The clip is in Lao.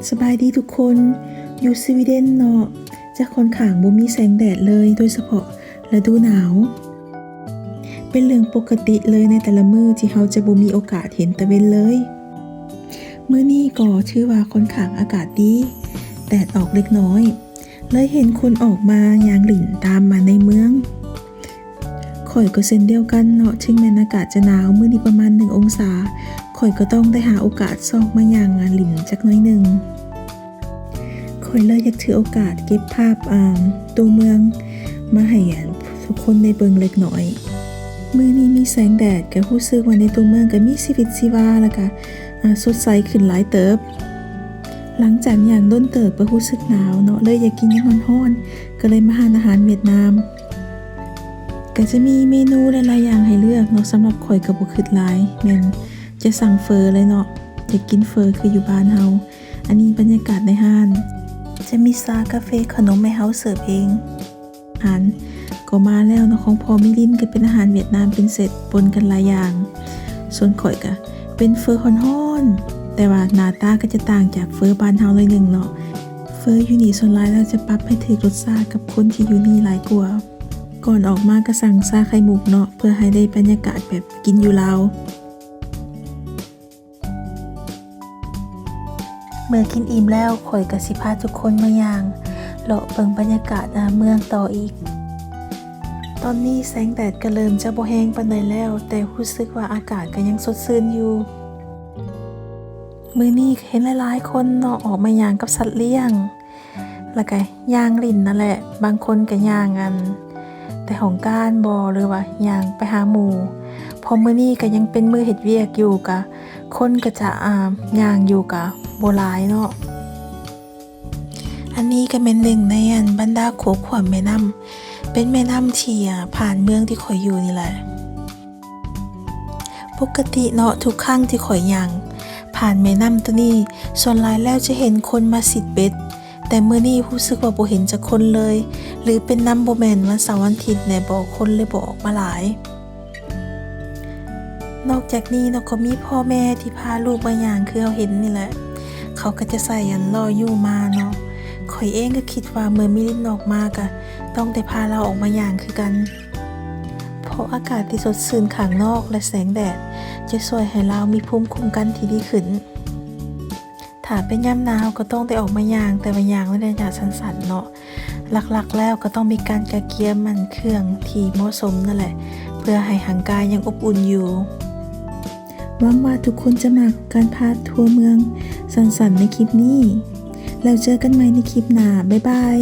ສະບາຍດີທຸກຄົນ. ຢູ່ສະວີເດັນເນາະ ຈະຂ້ອນຂ້າງບໍ່ມີແສງແດດເລີຍ, ໂດຍສະເພາະລະດູໜາວ. ເປັນເລື່ອງປົກກະຕິເລີຍໃນແຕ່ລະມື້ທີ່ເຮົາຈະບໍ່ມີໂອກາດເຫັນຕາເວັນເລີຍ. ມື້ນີ້ກໍຖືວ່າຂ້ອນຂ້າງອາກາດດີ, ແດດອອກເລັກນ້ອຍ, ເລີຍເຫັນຄົນອອກມາຍ່າງຫຼິ້ນຕາມມາໃນເມືອງ. ຂ້ອຍກໍເຊັ່ນດຽວກັນເນາະ, ເຖິງແມ່ນອາກາດຈະໜາວ, ມື້ນີ້ປະມານໜຶ່ງອົງສາ, ຂ້ອຍກໍຕ້ອງໄດ້ຫາໂອກາດຊອກມາຍ່າງຫຼິ້ນຈັກໜ້ອຍໜຶ່ງ. ຂ້ອຍເລີຍຢາກຖືໂອກາດເກັບພາບ ອາ ຕົວເມືອງມາໃຫ້ ອັນ ທຸກຄົນໄດ້ເບິ່ງເລັກນ້ອຍ. ມື້ນີ້ມີແສງແດດ ກໍຮູ້ສຶກວ່າໃນຕົວເມືອງກໍມີຊີວິດຊີວາ ແລ້ວກໍ ອາ ສົດໃສຂຶ້ນຫຼາຍເຕີບ. ຫຼັງຈາກຍ່າງດົນເຕີບກໍຮູ້ສຶກໜາວເນາະ, ເລີຍຢາກກິນຫຍັງຮ້ອນໆ, ກໍເລີຍມາຮ້ານອາຫານຫວຽດນາມ. ກໍຈະມີເມນູຫຼາຍໆຢ່າງໃຫ້ເລືອກເນາະ. ສຳລັບຂ້ອຍກໍບໍ່ຄິດຫຼາຍ, ແມ່ນຈະສັ່ງເຝີເລີຍເນາະ, ຢາກກິນເຝີຄືຢູ່ບ້ານເຮົາ. ອັນນີ້ບັນຍາກາດໃນຮ້ານ, ຈະມີຊາ, ກາເຟ, ຂະໜົມໃຫ້ເຮົາເສີບເອງ. ອາຫານກໍມາແລ້ວເນາະ, ຂອງພໍ່ມິລິນກໍເປັນອາຫານຫວຽດນາມເປັນເຊັດ ປົນກັນຫຼາຍຢ່າງ. ສ່ວນຂ້ອຍກໍເປັນເຝີຮ້ອນໆ, ແຕ່ວ່າໜ້າຕາກໍຈະຕ່າງຈາກເຝີບ້ານເຮົາໜ້ອຍໜຶ່ງເນາະ. ເຝີຢູ່ນີ້ສ່ວນຫຼາຍແລ້ວຈະປັບໃຫ້ຖືກລົດຊາດກັບຄົນທີ່ຢູ່ນີ້ຫຼາຍກວ່າ. ກ່ອນອອກມາກໍສັ່ງຊາໄຂ່ມຸກເນາະ, ເພື່ອໃຫ້ໄດ້ບັນຍາກາດແບບກິນຢູ່ລາວ. ເມື່ອກິນອີ່ມແລ້ວ, ຂ້ອຍກໍຊິພາທຸກຄົນມາຍ່າງເລາະເບິ່ງບັນຍາກາດ ອາ ເມືອງຕໍ່ອີກ. ຕອນນີ້ແສງແດດກໍເລີ່ມຈະບໍ່ແຮງປານໃດແລ້ວ, ແຕ່ຮູ້ສຶກວ່າອາກາດກໍຍັງສົດຊື່ນຢູ່. ມື້ນີ້ກໍເຫັນຫຼາຍໆຄົນເນາະ, ອອກມາຍ່າງກັບສັດລ້ຽງ. ແລ້ວກະຍ່າງຫຼິ້ນນັ້ນແຫຼະ, ບາງຄົນກະຍ່າງ ອັນ ແຕ່ຫ້ອງການບໍ ຫຼືວ່າຍ່າງໄປຫາໝູ່. ເພາະມື້ນີ້ກະຍັງເປັນມື້ເຮັດວຽກຢູ່, ກະຄົນກະຈະ ອ່າ ຍ່າງຢູ່ກະບໍ່ຫຼາຍເນາະ. ອັນນີ້ກະແມ່ນໜຶ່ງໃນ ອັນ ບັນດາໂຂງຂວ້ຳແມ່ນ້ຳ, ເປັນແມ່ນ້ຳທີ່ ອ່າ ຜ່ານເມືອງທີ່ຂ້ອຍຢູ່ນີ້ແຫຼະ. ປົກກະຕິເນາະ, ທຸກຄັ້ງທີ່ຂ້ອຍຍ່າງຜ່ານແມ່ນ້ຳໂຕນີ້, ສ່ວນຫຼາຍແລ້ວຈະເຫັນຄົນມາຊິດເບັດ, ແຕ່ມື້ນີ້ຮູ້ສຶກວ່າບໍ່ເຫັນຈັກຄົນເລີຍ, ຫຼືເປັນນຳບໍ່ແມ່ນວັນເສົາວັນອາທິດແດ່ບໍ, ຄົນເລີຍບໍ່ອອກມາຫຼາຍ. ນອກຈາກນີ້ເນາະ, ກໍມີພໍ່ແມ່ທີ່ພາລູກມາຍ່າງຄືເຮົາເຫັນນີ້ແຫຼະ, ເຂົາກໍຈະໃສ່ ອັນ ລໍ້ຍູ້ມາເນາະ. ຂ້ອຍເອງກໍຄິດວ່າເມື່ອມິລິນອອກມາ, ກໍຕ້ອງໄດ້ພາລາວອອກມາຍ່າງຄືກັນ. ເພາະອາກາດທີ່ສົດຊື່ນຂ້າງນອກ ແລະ ແສງແດດ ຈະຊ່ວຍໃຫ້ລາວມີພູມຄຸ້ມກັນທີ່ດີຂຶ້ນ. ຖ້າເປັນຍາມໜາວກໍຕ້ອງໄດ້ອອກມາຍ່າງ, ແຕ່ວ່າຍ່າງໃນໄລຍະສັ້ນໆເນາະ. ຫຼັກໆແລ້ວກໍຕ້ອງມີການກະກຽມ ອັນ ເຄື່ອງທີ່ເໝາະສົມນັ້ນແຫຼະ, ເພື່ອໃຫ້ຮ່າງກາຍຍັງອົບອຸ່ນຢູ່. ຫວັງວ່າທຸກຄົນຈະມັກການພາທົວເມືອງສັ້ນໆໃນຄລິບນີ້. ແລ້ວເຈີກັນໃໝ່ໃນຄລິບໜ້າ. ບາຍບາຍ.